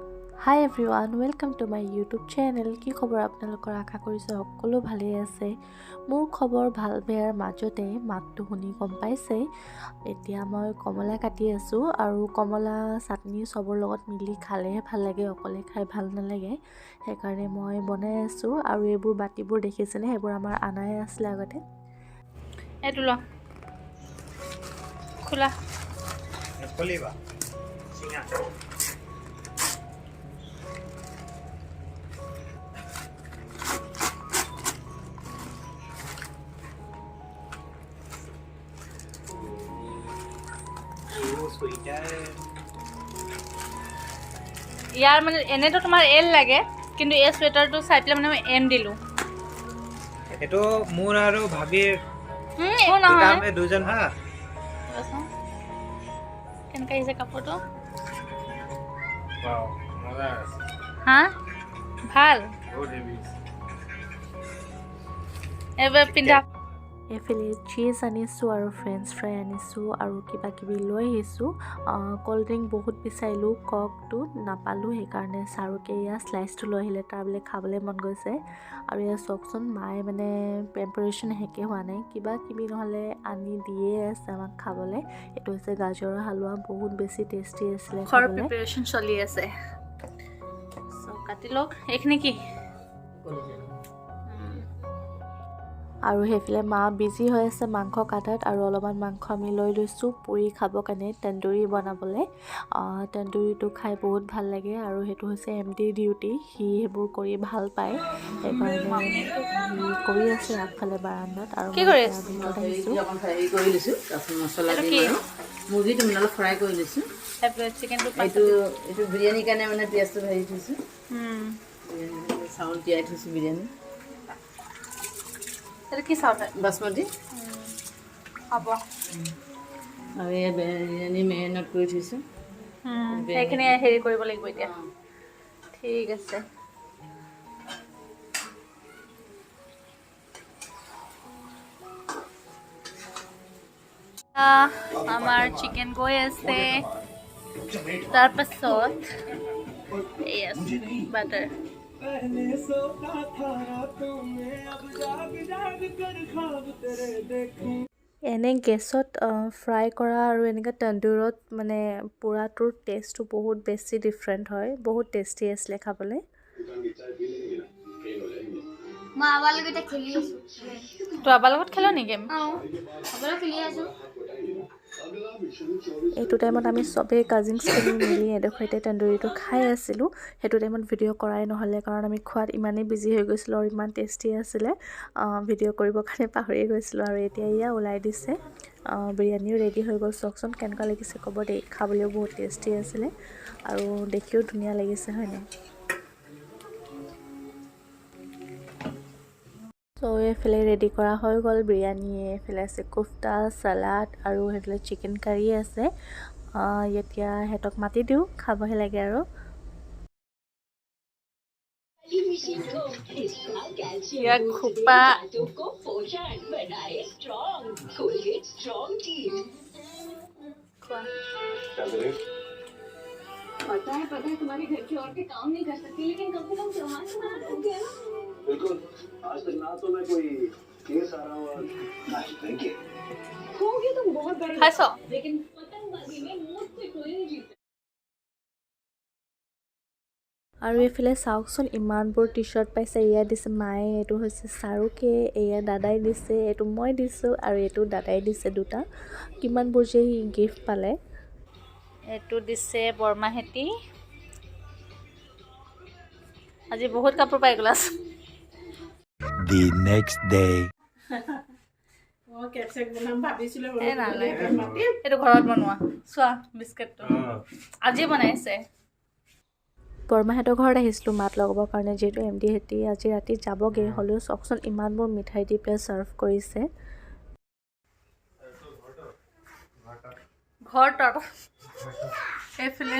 Hi everyone, welcome to my YouTube channel. কি খবৰ আপোনালোকৰ? আশা কৰিছোঁ সকলো ভালেই আছে। মোৰ খবৰ ভাল বেয়াৰ মাজতে। মাতটো শুনি গম পাইছে। এতিয়া মই কমলা কাটি আছোঁ আৰু কমলা চাটনি চবৰ লগত মিলি খালেহে ভাল লাগে, অকলে খাই ভাল নালাগে। সেইকাৰণে মই বনাই আছোঁ। আৰু এইবোৰ বাতিবোৰ দেখিছেনে? সেইবোৰ আমাৰ আনাই আছিলে আগতে। এইটো ল, খোলা। নখুলিবা, চিঙা। চুইটাৰ। ইয়াৰ মানে এনেইতো তোমাৰ এল লাগে, কিন্তু এই চুৱেটাৰটো চাই পেলাই মানে মই এম দিলোঁ। এইটো মোৰ আৰু ভাবিৰ। একো দুটা। নহয়। আমি দুজন হা। ৰচোন। কেনেকুৱা আহিছে কাপোৰটো? মজা আছে। হা, ভাল। বহুত হেভি। এইবাৰ পিন্ধা। এইফালে চীজ আনিছোঁ আৰু ফ্ৰেঞ্চ ফ্ৰাই আনিছোঁ আৰু কিবা কিবি লৈ আহিছোঁ। ক'ল্ড ড্ৰিংক বহুত বিচাৰিলোঁ, ককটো নাপালোঁ। সেইকাৰণে চাৰুকে এয়া শ্লাইচটো লৈ আহিলে, তাৰ বোলে খাবলৈ মন গৈছে। আৰু এয়া চাওকচোন, মায়ে মানে প্ৰিপেৰেশ্যন শেষে হোৱা নাই, কিবা কিবি নহ'লে আনি দিয়ে আছে আমাক খাবলৈ। এইটো হৈছে গাজৰৰ হালোৱা, বহুত বেছি টেষ্টি আছিলে খোৱাৰ খাবলৈ। প্ৰিপেৰেশ্যন চলি আছে। চ' কাটি লওক। এইখিনি কি? আৰু সেইফালে মা বিজি হৈ আছে মাংস কাটাত। আৰু অলপমান মাংস আমি লৈ লৈছোঁ পুৰি খাবৰ কাৰণে, তন্দুৰী বনাবলৈ। তন্দুৰীটো খাই বহুত ভাল লাগে। আৰু সেইটো হৈছে এম ডিৰ ডিউটি, সি সেইবোৰ কৰি ভাল পায়। সেইকাৰণে সি কৰি আছে আগফালে বাৰাণ্ডাত আৰু কি মই কৰি এতিয়া আছে? ভিতৰত আহিছোঁ। অকণ হেৰি কৰি লৈছোঁ, তাৰপিছত মছলা এইটো দিম। কি? আৰু মুৰ্গীটো মানে অলপ ফ্ৰাই কৰি লৈছোঁ। চিকেনটো। এইটো বিৰিয়ানীৰ কাৰণে মানে পিঁয়াজটো ভাজি থৈছোঁ। বিৰিয়ানী চাউল তিয়াই থৈছোঁ বিৰিয়ানী। এইটো কি চাউল হয়? বাচমতি। হ'ব। আৰু এই বিৰিয়ানী মেৰিনেট কৰি থৈছোঁ। সেইখিনি হেৰি কৰিব লাগিব এতিয়া। ঠিক আছে। আমাৰ চিকেন গৈ আছে। তাৰপাছত এই আছে বাটাৰ। पहले सोता था रातों में, अब जाग जाग कर ख्वाब तेरे देखूं। এনে গেছত ফ্ৰাই কৰা আৰু এনেকৈ তন্দুৰত মানে পোৰাটোৰ টেষ্টটো বহুত বেছি ডিফাৰেণ্ট হয়। বহুত টেষ্টি আছিলে খাবলৈ। মই আবাৰ লগত এতিয়া খেলি আছো। তই আবাৰ লগত খেল নেকি গেম? অঁ, আবাৰ লগত খেলি আছো। এইটো টাইমত আমি চবেই কাজিনছখিনি মিলি এডোখৰতে তন্দুৰীটো খাই আছিলোঁ। সেইটো টাইমত ভিডিঅ' কৰাই নহ'লে, কাৰণ আমি খোৱাত ইমানেই বিজি হৈ গৈছিলোঁ আৰু ইমান টেষ্টি আছিলে, ভিডিঅ' কৰিবৰ কাৰণে পাহৰিয়ে গৈছিলোঁ। আৰু এতিয়া এয়া ওলাই দিছে, বিৰিয়ানীও ৰেডি হৈ গ'ল। চাওকচোন কেনেকুৱা লাগিছে ক'ব দেই। খাবলৈও বহুত টেষ্টি আছিলে আৰু দেখিও ধুনীয়া লাগিছে, হয়নে? চ' এইফালে ৰেডি কৰা হৈ গ'ল বিৰিয়ানী। এইফালে আছে কোফ্তা, চালাড আৰু সেইফালে চিকেন কাৰী আছে। এতিয়া সিহঁতক মাতি দিওঁ, খাবহে লাগে আৰু। ইয়াক খোপা। খোৱা। पता है, पता है, तुम्हारे घर की औरतें काम नहीं कर सकती, लेकिन कम से कम त्योहार तो मना सकती है ना? बिल्कुल, आज तक ना तो मैं कोई केस आ रहा हूँ और ना ही बैंक। होगे तुम बहुत बड़े, खाइছ? लेकिन पतंगबाजी में मुझसे कोई नहीं जीत। আৰু এইফালে চাওকচোন, ইমানবোৰ টি চাৰ্ট পাইছে। এয়া দিছে মায়ে, এইটো হৈছে চাৰুকে, এয়া দাদাই দিছে, এইটো মই দিছোঁ আৰু এইটো দাদাই দিছে দুটা। কিমানবোৰ যে সি গিফ্ট পালে! এইটো দিছে বৰমাহেঁতি। আজি বহুত কাপোৰ পাই গ'লা। The next day. এই নালাগে, এইটো ঘৰত বনোৱা। চোৱা, বিস্কুটটো আজি বনাইছে। বৰমাহঁতৰ ঘৰত আহিছিলোঁ মাত লগাবৰ কাৰণে, যিহেতু এম ডি হেঁতি আজি ৰাতি যাবগৈ। হ'লেও চাওকচোন, ইমানবোৰ মিঠাই দি পেলাই ছাৰ্ভ কৰিছে। ঘৰত আকৌ এইফালে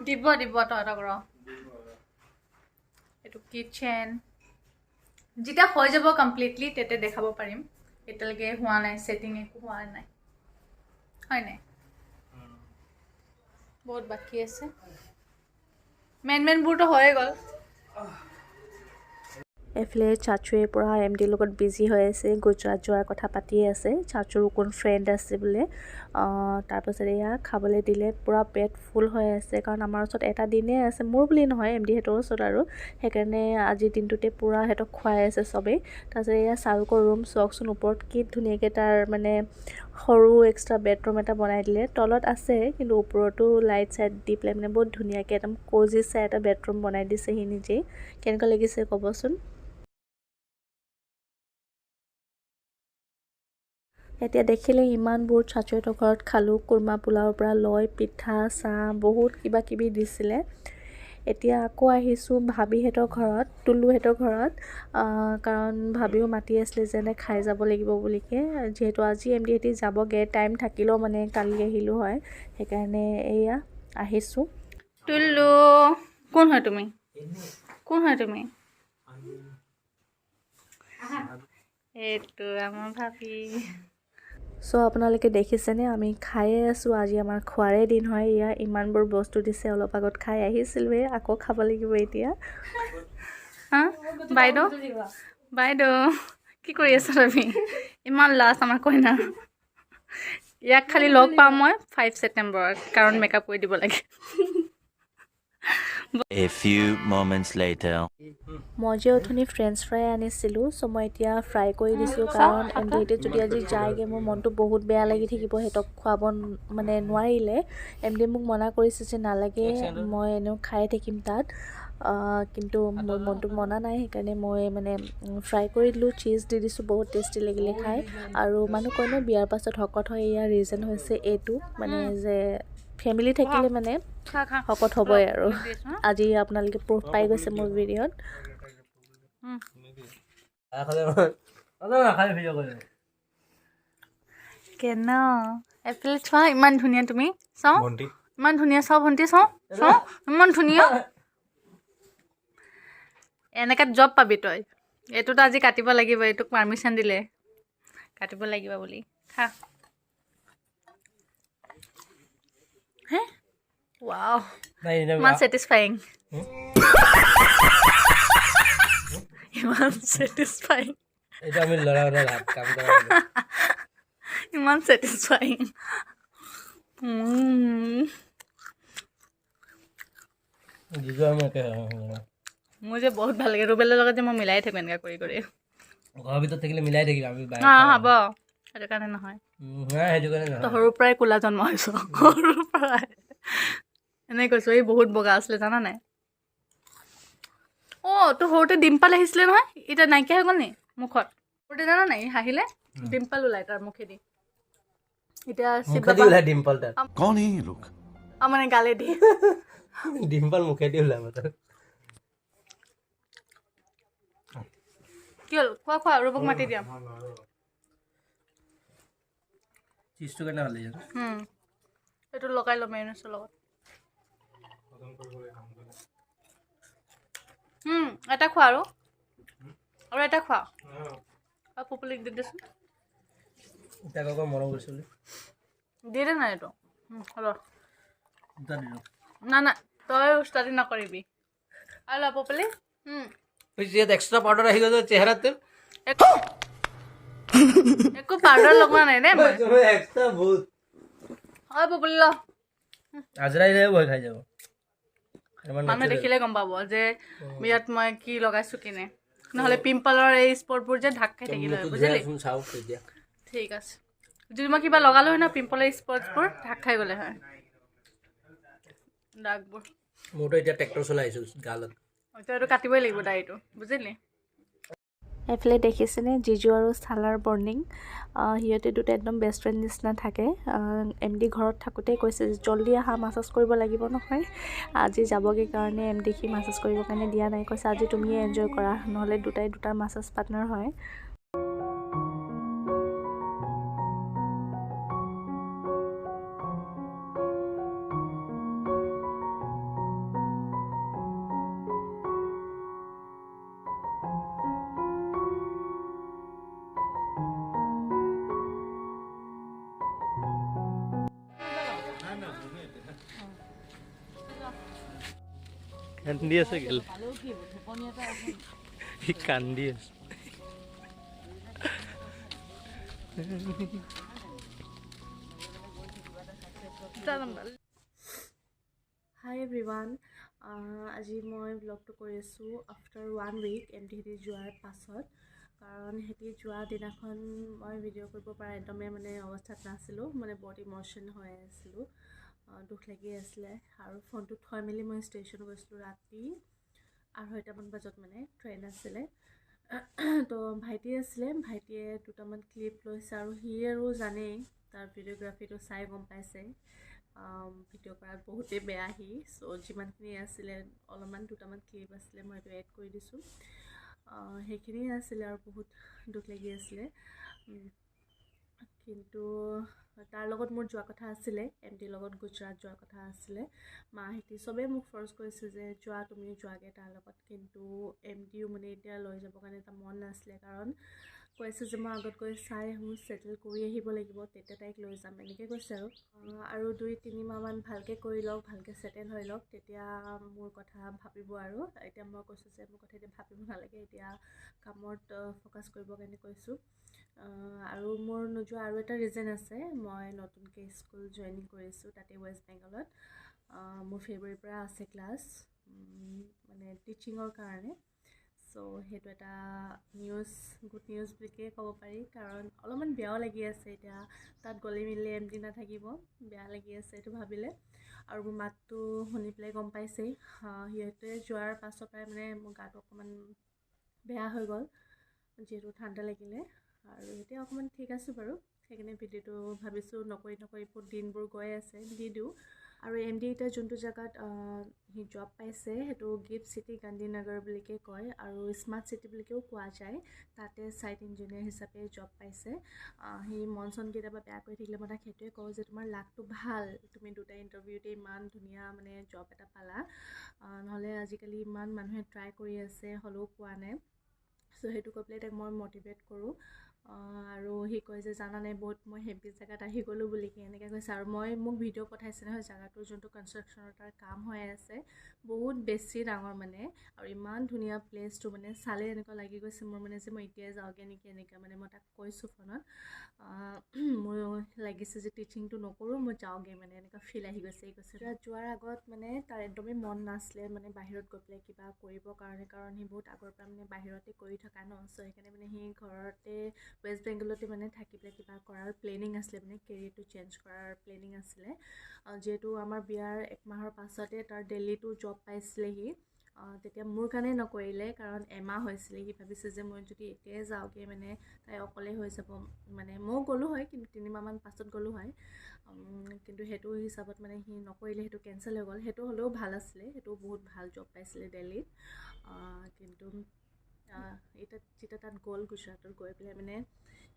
দিব দিব তহঁতক। ৰ, এইটো কিটচেন। যেতিয়া হৈ যাব কমপ্লিটলি, তেতিয়া দেখাব পাৰিম। এতিয়ালৈকে হোৱা নাই, ছেটিং একো হোৱা নাই, হয় নাই? বহুত বাকী আছে। মেইন মেইনবোৰতো হৈয়ে গ'ল। এইফালে চাচুৱে পূৰা এম ডিৰ লগত বিজি হৈ আছে, গুজৰাট যোৱাৰ কথা পাতিয়ে আছে। চাচুৰ কোন ফ্ৰেণ্ড আছে বোলে। তাৰপাছত এয়া খাবলৈ দিলে, পূৰা পেট ফুল হৈ আছে, কাৰণ আমাৰ ওচৰত এটা দিনেই আছে, মোৰ বুলি নহয় এম ডি সিহঁতৰ ওচৰত আৰু, সেইকাৰণে আজিৰ দিনটোতে পূৰা সিহঁতক খুৱাই আছে চবেই। তাৰপিছত এয়া চাৰুকৰ ৰুম চাওকচোন, ওপৰত কি ধুনীয়াকৈ তাৰ মানে সৰু এক্সট্ৰা বেডৰুম এটা বনাই দিলে। তলত আছে কিন্তু ওপৰতো লাইট চাইট দি পেলাই মানে বহুত ধুনীয়াকৈ একদম কজি চাই এটা বেডৰুম বনাই দিছে সি নিজেই। কেনেকুৱা লাগিছে ক'বচোন। এতিয়া দেখিলে ইমানবোৰ চাচুহঁতৰ ঘৰত খালোঁ, কুৰ্মা পোলাওৰ পৰা লৈ পিঠা চাহ বহুত কিবা কিবি দিছিলে। এতিয়া আকৌ আহিছোঁ ভাবিহঁতৰ ঘৰত, তুলুহঁতৰ ঘৰত, কাৰণ ভাবিও মাতি আছিলে যেনে খাই যাব লাগিব বুলিকে, যিহেতু আজি এম ডি হেঁতি যাবগৈ, টাইম থাকিলেও মানে কালি আহিলোঁ হয়, সেইকাৰণে এয়া আহিছোঁ। তুলু কোন হয় তুমি? কোন হয় তুমি? এইটো আমাৰ ভাবি। চ' আপোনালোকে দেখিছেনে আমি খায়ে আছোঁ, আজি আমাৰ খোৱাৰে দিন হয়। এয়া ইমানবোৰ বস্তু দিছে, অলপ আগত খাই আহিছিলোঁৱে, আকৌ খাব লাগিব এতিয়া। হা বাইদেউ, বাইদেউ কি কৰি আছা তুমি? ইমান লাজ আমাৰ কইনা। ইয়াক খালি লগ পাম মই 5 ছেপ্টেম্বৰত, কাৰণ মেকআপ কৰি দিব লাগে। A few moments later. মই যে অথনি ফ্ৰেঞ্চ ফ্ৰাই আনিছিলোঁ, চ' মই এতিয়া ফ্ৰাই কৰি দিছোঁ, কাৰণ এম ডি যদি আজি যায়গৈ মোৰ মনটো বহুত বেয়া লাগি থাকিব, সিহঁতক খুৱাব মানে নোৱাৰিলে। এম ডি মোক মনা কৰিছে যে নালাগে, মই এনেও খাই থাকিম তাত, কিন্তু মোৰ মনটো মনা নাই, সেইকাৰণে মই মানে ফ্ৰাই কৰি দিলোঁ, চীজ দি দিছোঁ, বহুত টেষ্টি লাগিলে খাই। আৰু মানুহ কয় ন বিয়াৰ পাছত শকত হয়, ইয়াৰ ৰিজন হৈছে এইটো, মানে যে ফেমিলি থাকিলে মানে শকত হ'বই আৰু। আজি আপোনালোকে প্ৰুফ পাই গৈছে মোৰ ভিডিঅ'ত। কেন এফালে চোৱা, ইমান ধুনীয়া তুমি, চাওঁ ইমান ধুনীয়া, চাওঁ ভণ্টি, চাওঁ চাওঁ ইমান ধুনীয়া। এনেকৈ জব পাবি তই। এইটোতো আজি কাটিব লাগিব, এইটোক পাৰ্মিশ্যন দিলে কাটিব লাগিব বুলি। খা হে, ৱাও ইমান ছেটিছফাইং, ইমান ছেটিছফাইং, ইমান ছেটিছফাইং। মোৰ যে বহুত ভাল লাগে ৰুবেলৰ লগত যে মই মিলাই থাকোঁ এনেকুৱা কৰি কৰি। ঘৰৰ ভিতৰত থাকিলে মিলাই থাকিম আমি। হ'ব, সেইটো কাৰণে নহয়, সৰুৰ পৰাই ক'লা জন্ম হৈছোঁ, সৰুৰ পৰাই এনেই কৈছোঁ। এই বহুত বগা আছিলে জানা নাই? অঁ তোৰ সৰুতে ডিম্পল আহিছিলে নহয়, এতিয়া নাইকিয়া হৈ গ'ল নি মুখত? সৰুতে জানা নাই, হাঁহিলে ডিম্পল ওলাই তাৰ মুখেদি। এতিয়া মানে গালেদি ডিম্পল মুখেদি ওলাব তাৰ। কি হ'ল? খোৱা খোৱা, ৰূপক মাতি দিয়া। চিজটো কেনে ভাল লাগিছে? এইটো লগাই ল'ম মেয়নিজৰ লগত। এটা খোৱা আৰু, আৰু এটা খোৱা। আৰু পুপুলিক দি দেচোন। মৰম কৰিছোঁ দি দে না এইটো। ৰ না না তই উস্তাদি নকৰিবি। আৰু ল পুপুলি। এক্সট্ৰা পাউডাৰ আহি গৈছে চেহেৰাত। একো পাউডাৰ লগোৱা নাই দেই মই। এক্সট্ৰা বহুত। হয় পুপুলি ল। আজৰাই ভয় খাই যাব। মানুহে দেখিলে গম পাব যে ইয়াত মই কি লগাইছো কিনে, নহ'লে পিম্পলৰ এই স্পটবোৰ যে ঢাক খাই থাকিলে হয়, বুজিলি? ঠিক আছে, যদি মই কিবা লগালো হয় ন, পিম্পলৰ স্পটবোৰ ঢাক খাই গ'লে হয়, দাগবোৰ। মোৰতো এতিয়া ট্ৰেক্টৰ চলাই আহিছোঁ গালত। এতিয়া এইটো কাটিবই লাগিব দাড়িটো, বুজিলি? এইফালে দেখিছেনে জিজু আৰু চালাৰ বৰ্ণিং, সিহঁতে দুটা একদম বেষ্ট ফ্ৰেণ্ড নিচিনা থাকে। এম ডি ঘৰত থাকোঁতেই কৈছে যে জল্দি আহা, মাছাজ কৰিব লাগিব নহয়। আজি যাবগৈ কাৰণে এম ডি সি মাছাজ কৰিবৰ কাৰণে দিয়া নাই, কৈছে আজি তুমিয়ে এনজয় কৰা, নহ'লে দুটাই দুটাৰ মাছাজ পাৰ্টনাৰ হয়। কান্দি আছে গেল সি কান্দি আছে। হাই এভৰিৱান, আজি মই ব্লগটো কৰি আছোঁ আফটাৰ 1 উইক এম ডি হেঁতি যোৱাৰ পাছত, কাৰণ সিহঁতি যোৱা দিনাখন মই ভিডিঅ' কৰিব পৰা একদমেই মানে অৱস্থাত নাছিলোঁ, মানে বহুত ইম'শ্যন হৈ আছিলোঁ, দুখ লাগি আছিলে। আৰু ফোনটো থৈ মেলি মই ষ্টেচন গৈছিলোঁ ৰাতি 2:30মান বজাত, মানে ট্ৰেইন আছিলে। তো ভাইটি আছিলে, ভাইটিয়ে দুটামান ক্লিপ লৈছে আৰু সি আৰু জানেই তাৰ ভিডিঅ'গ্ৰাফীটো চাই গম পাইছে ভিডিঅ' কৰাত বহুতেই বেয়া সি। চ' যিমানখিনি আছিলে অলপমান দুটামান ক্লিপ আছিলে মই সেইটো এড কৰি দিছোঁ, সেইখিনিয়ে আছিলে আৰু বহুত দুখ লাগি আছিলে। কিন্তু তাৰ লগত মোৰ যোৱা কথা আছিলে, এম ডিৰ লগত গুজৰাট যোৱাৰ কথা আছিলে। মাহঁতি চবেই মোক ফ'ৰ্চ কৰিছে যে যোৱা তুমি যোৱাগৈ তাৰ লগত, কিন্তু এম ডিও মানে এতিয়া লৈ যাবৰ কাৰণে এটা মন নাছিলে, কাৰণ কৈছে যে মই আগত গৈ চাই আহোঁ, ছেটেল কৰি আহিব লাগিব, তেতিয়া তাইক লৈ যাম এনেকৈ কৈছে। আৰু আৰু 2-3 মাহমান ভালকৈ কৰি লওক, ভালকৈ ছেটেল হৈ লওক, তেতিয়া মোৰ কথা ভাবিব। আৰু এতিয়া মই কৈছোঁ যে মোৰ কথা এতিয়া ভাবিব নালাগে, এতিয়া কামত ফ'কাছ কৰিবৰ কাৰণে কৈছোঁ। আৰু মোৰ নোযোৱা আৰু এটা ৰিজন আছে, মই নতুনকৈ স্কুল জইনিং কৰিছোঁ তাতে ৱেষ্ট বেংগলত, মোৰ ফেব্ৰুৱাৰীৰ পৰা আছে ক্লাছ মানে টিচিঙৰ কাৰণে। চ' সেইটো এটা নিউজ, গুড নিউজ বুলিকে ক'ব পাৰি, কাৰণ অলপমান বেয়াও লাগি আছে এতিয়া তাত গ'লে মিলে এম ডি নাথাকিব, বেয়া লাগি আছে এইটো ভাবিলে। আৰু মোৰ মাতটো শুনি পেলাই গম পাইছেই, সিহঁতে যোৱাৰ পাছৰ পৰাই মানে মোৰ গাটো অকণমান বেয়া হৈ গ'ল, যিহেতু ঠাণ্ডা লাগিলে। আৰু এতিয়া অকণমান ঠিক আছোঁ বাৰু, সেইকাৰণে ভিডিঅ'টো ভাবিছোঁ নকৰি নকৰি বহুত দিনবোৰ গৈ আছে দি দিওঁ। আৰু এম ডি এতিয়া যোনটো জেগাত সি জব পাইছে সেইটো গিফ্ট চিটি গান্ধীনগৰ বুলিকে কয় আৰু স্মাৰ্ট চিটি বুলিকেও কোৱা যায়, তাতে ছাইট ইঞ্জিনিয়াৰ হিচাপে জব পাইছে। সি মন চন কেতিয়াবা বেয়া কৰি থাকিলে মই তাক সেইটোৱে কওঁ যে তোমাৰ লাকটো ভাল, তুমি দুটা ইণ্টাৰভিউতে ইমান ধুনীয়া মানে জব এটা পালা, নহ'লে আজিকালি ইমান মানুহে ট্ৰাই কৰি আছে হ'লেও পোৱা নাই। চ' সেইটো কৈ পেলাই তাক মই মটিভেট কৰোঁ। আৰু সি কয় যে জানানে বহুত মই হেপী জেগাত আহি গ'লোঁ বুলি কি এনেকৈ কৈছে। আৰু মই মোক ভিডিঅ' পঠাইছে নহয় জেগাটোৰ যোনটো কনষ্ট্ৰাকশ্যনৰ তাৰ কাম হৈ আছে, বহুত বেছি ডাঙৰ মানে, আৰু ইমান ধুনীয়া প্লেচটো মানে চালে এনেকুৱা লাগি গৈছে মোৰ মানে যে মই এতিয়াই যাওঁগৈ নেকি এনেকুৱা, মানে মই তাক কৈছোঁ ফোনত মোৰ লাগিছে যে টিচিংটো নকৰোঁ মই যাওঁগৈ, মানে এনেকুৱা ফিল আহি গৈছে। সি কৈছে যোৱাৰ আগত মানে তাৰ একদমেই মন নাছিলে মানে বাহিৰত গৈ পেলাই কিবা কৰিবৰ কাৰণে, কাৰণ সি বহুত আগৰ পৰা মানে বাহিৰতে কৰি থকা ন, চ' সেইকাৰণে মানে সি ঘৰতে ৱেষ্ট বেংগলতে মানে থাকি পেলাই কিবা কৰাৰ প্লেনিং আছিলে, মানে কেৰিয়াৰটো চেঞ্জ কৰাৰ প্লেনিং আছিলে। যিহেতু আমাৰ বিয়াৰ 1 মাহৰ পাছতে তাৰ দিল্লীতো জব পাইছিলে সি, তেতিয়া মোৰ কাৰণে নকৰিলে, কাৰণ এমাহ হৈছিলে। সি ভাবিছে যে মই যদি এতিয়াই যাওঁগৈ মানে তাই অকলে হৈ যাব, মানে ময়ো গ'লোঁ হয় কিন্তু 3 মাহমান পাছত গ'লোঁ হয়, কিন্তু সেইটো হিচাপত মানে সি নকৰিলে, সেইটো কেঞ্চেল হৈ গ'ল। সেইটো হ'লেও ভাল আছিলে, সেইটো বহুত ভাল জব পাইছিলে দিল্লীত, কিন্তু এতিয়া যেতিয়া তাত গ'ল গুজৰাটত গৈ পেলাই মানে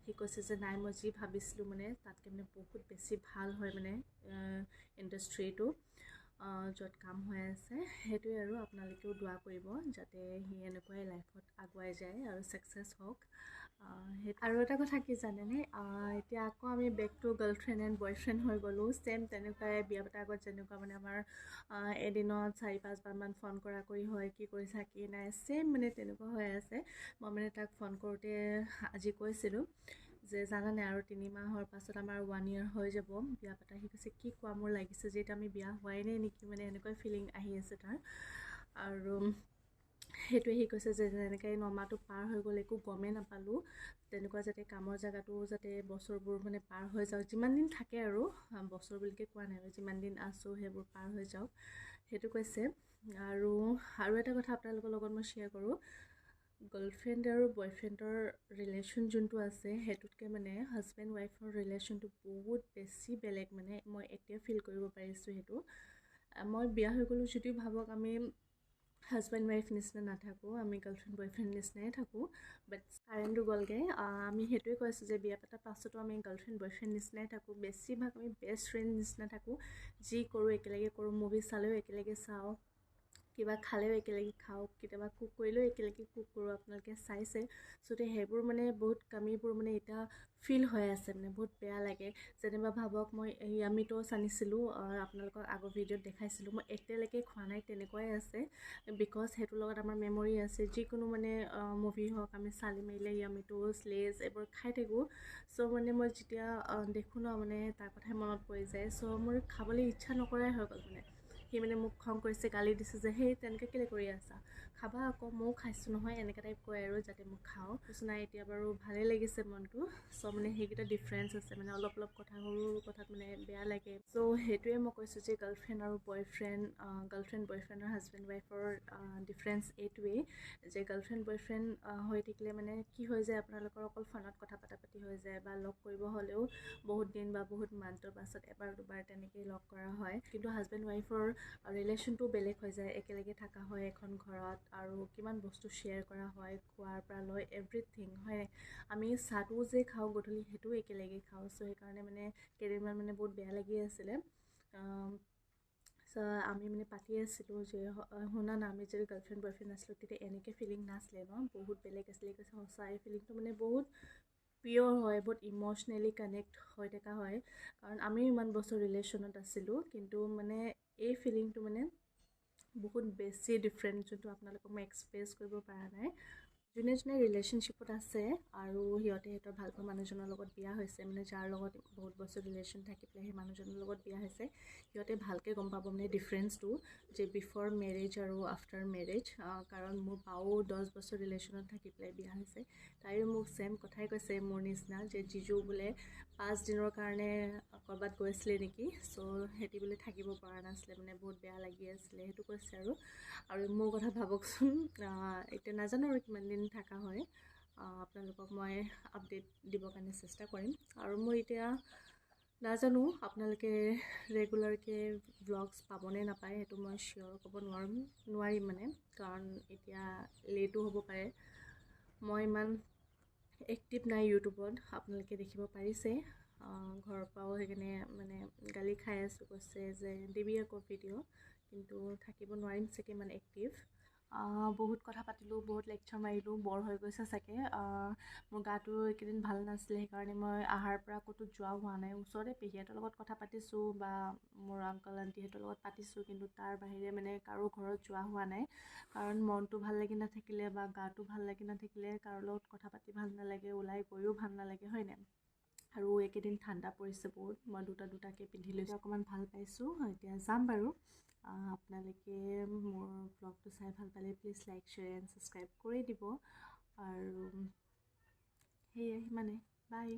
সি কৈছে যে নাই মই যি ভাবিছিলোঁ মানে তাতকৈ মানে বহুত বেছি ভাল হয় মানে ইণ্ডাষ্ট্ৰিটো য'ত কাম হৈ আছে। সেইটোৱে আৰু আপোনালোকেও দোৱা কৰিব যাতে সি এনেকুৱাই লাইফত আগুৱাই যায় আৰু ছাকচেছ হওক। আৰু এটা কথা কি জানেনে, এতিয়া আকৌ আমি back to girlfriend and boyfriend হৈ গ'লোঁ, ছেইম তেনেকুৱাই বিয়া পতাৰ আগত যেনেকুৱা মানে আমাৰ এদিনত 4-5 বাৰমান ফোন কৰা কৰি হয়, কি কৰিছা কি নাই, ছেইম মানে তেনেকুৱা হৈ আছে। মই মানে তাক ফোন কৰোঁতে আজি কৈছিলোঁ যে জানানে আৰু 3 মাহৰ পাছত আমাৰ 1 ইয়েৰ হৈ যাব বিয়া পতা। সি কৈছে কি কোৱা, মোৰ লাগিছে যে এতিয়া আমি বিয়া হোৱাই নাই নেকি, মানে এনেকুৱা ফিলিং আহি আছে তাৰ। আৰু সেইটোৱে সি কৈছে যে যেনেকৈ 9 মাহটো পাৰ হৈ গ'ল একো গমেই নাপালোঁ, তেনেকুৱা যাতে কামৰ জেগাটো যাতে বছৰবোৰ মানে পাৰ হৈ যাওক, যিমান দিন থাকে আৰু বছৰ বুলিকে কোৱা নাই, যিমান দিন আছোঁ সেইবোৰ পাৰ হৈ যাওক সেইটো কৈছে। আৰু আৰু এটা কথা আপোনালোকৰ লগত মই শ্বেয়াৰ কৰোঁ, গাৰ্লফ্ৰেণ্ড আৰু বয়ফ্ৰেণ্ডৰ ৰিলেশ্যন যোনটো আছে সেইটোতকৈ মানে হাজবেণ্ড ৱাইফৰ ৰিলেশ্যনটো বহুত বেছি বেলেগ, মানে মই এতিয়া ফিল কৰিব পাৰিছোঁ সেইটো। মই বিয়া হৈ গ'লোঁ যদিও ভাবক আমি হাজবেণ্ড ৱাইফ নিচিনা নাথাকোঁ, আমি গাৰ্লফ্ৰেণ্ড বয়ফ্ৰেণ্ড নিচিনাই থাকোঁ, বাট কাৰেণ্টটো গ'লগৈ। আমি সেইটোৱে কৈছোঁ যে বিয়া পতাৰ পাছতো আমি গাৰ্লফ্ৰেণ্ড বয়ফ্ৰেণ্ড নিচিনাই থাকোঁ, বেছিভাগ আমি বেষ্ট ফ্ৰেণ্ড নিচিনা থাকোঁ, যি কৰোঁ একেলগে কৰোঁ, মুভি চালেও একেলগে চাওঁ, কিবা খালেও একেলগে খাওঁ, কেতিয়াবা কুক কৰিলেও একেলগে কুক কৰোঁ, আপোনালোকে চাইছে। চ' এতিয়া সেইবোৰ মানে বহুত কমিবোৰ মানে এতিয়া ফিল হৈ আছে, মানে বহুত বেয়া লাগে। যেনিবা ভাবক মই য়ামি ট'ষ্ট আনিছিলোঁ, আপোনালোকক আগৰ ভিডিঅ'ত দেখাইছিলোঁ, মই এতিয়ালৈকে খোৱা নাই, তেনেকুৱাই আছে। Because সেইটোৰ লগত আমাৰ মেমৰি আছে। যিকোনো মানে মুভি হওক আমি চালি মেলিলে য়ামি ট'ষ্ট, লেজ এইবোৰ খাই থাকোঁ। চ' মানে মই যেতিয়া দেখোঁ ন মানে তাৰ কথাই মনত পৰি যায়। চ' মোৰ খাবলৈ ইচ্ছা নকৰাই হৈ গ'ল। মানে সি মানে মোক খং কৰিছে, গালি দিছে যে সেই তেনেকৈ কেলৈ কৰি আছা, খাবা আকৌ, ময়ো খাইছোঁ নহয়, এনেকৈ টাইপ কয় আৰু যাতে মোক খাওঁ। কৈছোঁ নাই এতিয়া বাৰু ভালেই লাগিছে মনটো। চ' মানে সেইকেইটা ডিফাৰেঞ্চ আছে, মানে অলপ অলপ কথা, সৰু সৰু কথাত মানে বেয়া লাগে। চ' সেইটোৱে মই কৈছোঁ যে গাৰ্লফ্ৰেণ্ড আৰু বয়ফ্ৰেণ্ড, গাৰ্লফ্ৰেণ্ড বয়ফ্ৰেণ্ড আৰু হাজবেণ্ড ৱাইফৰ ডিফাৰেঞ্চ এইটোৱেই যে গাৰ্লফ্ৰেণ্ড বয়ফ্ৰেণ্ড হৈ থাকিলে মানে কি হৈ যায়, আপোনালোকৰ অকল ফোনত কথা পতা পাতি হৈ যায়, বা লগ কৰিব হ'লেও বহুত দিন বা বহুত মান্থৰ পাছত এবাৰ দুবাৰ তেনেকেই লগ কৰা হয়। কিন্তু হাজবেণ্ড ৱাইফৰ ৰিলেশ্যনটো বেলেগ হৈ যায়, একেলগে থকা হয় এখন ঘৰত, আৰু কিমান বস্তু শ্বেয়াৰ কৰা হয়, খোৱাৰ পৰা লৈ এভৰিথিং হয়। আমি চাহটোও যে খাওঁ গধূলি, সেইটোও একেলগে খাওঁ। চ' সেইকাৰণে মানে কেইদিনমান মানে বহুত বেয়া লাগি আছিলে। চ' আমি মানে পাতি আছিলোঁ যে শুনা না, আমি যদি গাৰ্লফ্ৰেণ্ড বয়ফ্ৰেণ্ড আছিলোঁ তেতিয়া এনেকৈ ফিলিং নাছিলে ন, বহুত বেলেগ আছিলে। কৈছে সঁচা, এই ফিলিংটো মানে বহুত পিয়'ৰ হয়, বহুত ইম'চনেলি কানেক্ট হৈ থকা হয়। কাৰণ আমিও ইমান বছৰ ৰিলেশ্যনত আছিলোঁ, কিন্তু মানে এই ফিলিংটো মানে বহুত বেছি ডিফাৰেণ্ট, যোনটো আপোনালোকক মই এক্সপ্ৰেছ কৰিব পৰা নাই। যোনে যোনে ৰিলেশ্যনশ্বিপত আছে আৰু সিহঁতে সিহঁতৰ ভালপোৱা মানুহজনৰ লগত বিয়া হৈছে, মানে যাৰ লগত বহুত বছৰ ৰিলেশ্যন থাকি পেলাই সেই মানুহজনৰ লগত বিয়া হৈছে, সিহঁতে ভালকৈ গম পাব মানে ডিফাৰেঞ্চটো যে বিফ'ৰ মেৰেজ আৰু আফটাৰ মেৰেজ। কাৰণ মোৰ বাও 10 বছৰ ৰিলেশ্যনত থাকি পেলাই বিয়া হৈছে, তাইও মোক ছেইম কথাই কৈছে মোৰ নিচিনা, যে জিজু বোলে 5 দিনৰ কাৰণে ক'ৰবাত গৈছিলে নেকি, চ' সিহঁতি বোলে থাকিব পৰা নাছিলে, মানে বহুত বেয়া লাগি আছিলে, সেইটো কৈছে। আৰু আৰু মোৰ কথা ভাবকচোন, এতিয়া নাজানো আৰু কিমান দিন থকা হয়। আপোনালোকক মই আপডেট দিবৰ কাৰণে চেষ্টা কৰিম। আৰু মই এতিয়া নাজানো আপোনালোকে ৰেগুলাৰকৈ ভ্লগছ পাবনে নাপায়, সেইটো মই চিয়'ৰ ক'ব নোৱাৰিম মানে, কাৰণ এতিয়া লেটো হ'ব পাৰে। মই ইমান এক্টিভ নাই ইউটিউবত, আপোনালোকে দেখিব পাৰিছে। ঘৰৰ পৰাও সেইকাৰণে মানে গালি খাই আছোঁ, কৈছে যে দিবি আকৌ ভিডিঅ', কিন্তু থাকিব নোৱাৰিম চাগে ইমান এক্টিভ। বহুত কথা পাতিলোঁ, বহুত লেকচাৰ মাৰিলোঁ, বৰ হৈ গৈছে চাগে। মোৰ গাটো এইকেইদিন ভাল নাছিলে, সেইকাৰণে মই অহাৰ পৰা ক'তো যোৱাও হোৱা নাই। ওচৰতে পেহীহঁতৰ লগত কথা পাতিছোঁ বা মোৰ আংকল আণ্টিহঁতৰ লগত পাতিছোঁ, কিন্তু তাৰ বাহিৰে মানে কাৰো ঘৰত যোৱা হোৱা নাই। কাৰণ মনটো ভাল লাগি নাথাকিলে বা গাটো ভাল লাগি নাথাকিলে কাৰো লগত কথা পাতি ভাল নালাগে, ওলাই গৈও ভাল নালাগে, হয়নে? আৰু এইকেইদিন ঠাণ্ডা পৰিছে বহুত, মই দুটা দুটাকৈ পিন্ধি লৈছোঁ, অকণমান ভাল পাইছোঁ। এতিয়া যাম বাৰু। আপোনালোকে মোৰ ব্লগটো চাই ভাল পালে please like, share and subscribe কৰি দিব। আৰু সেয়াই, সিমানে, বাই।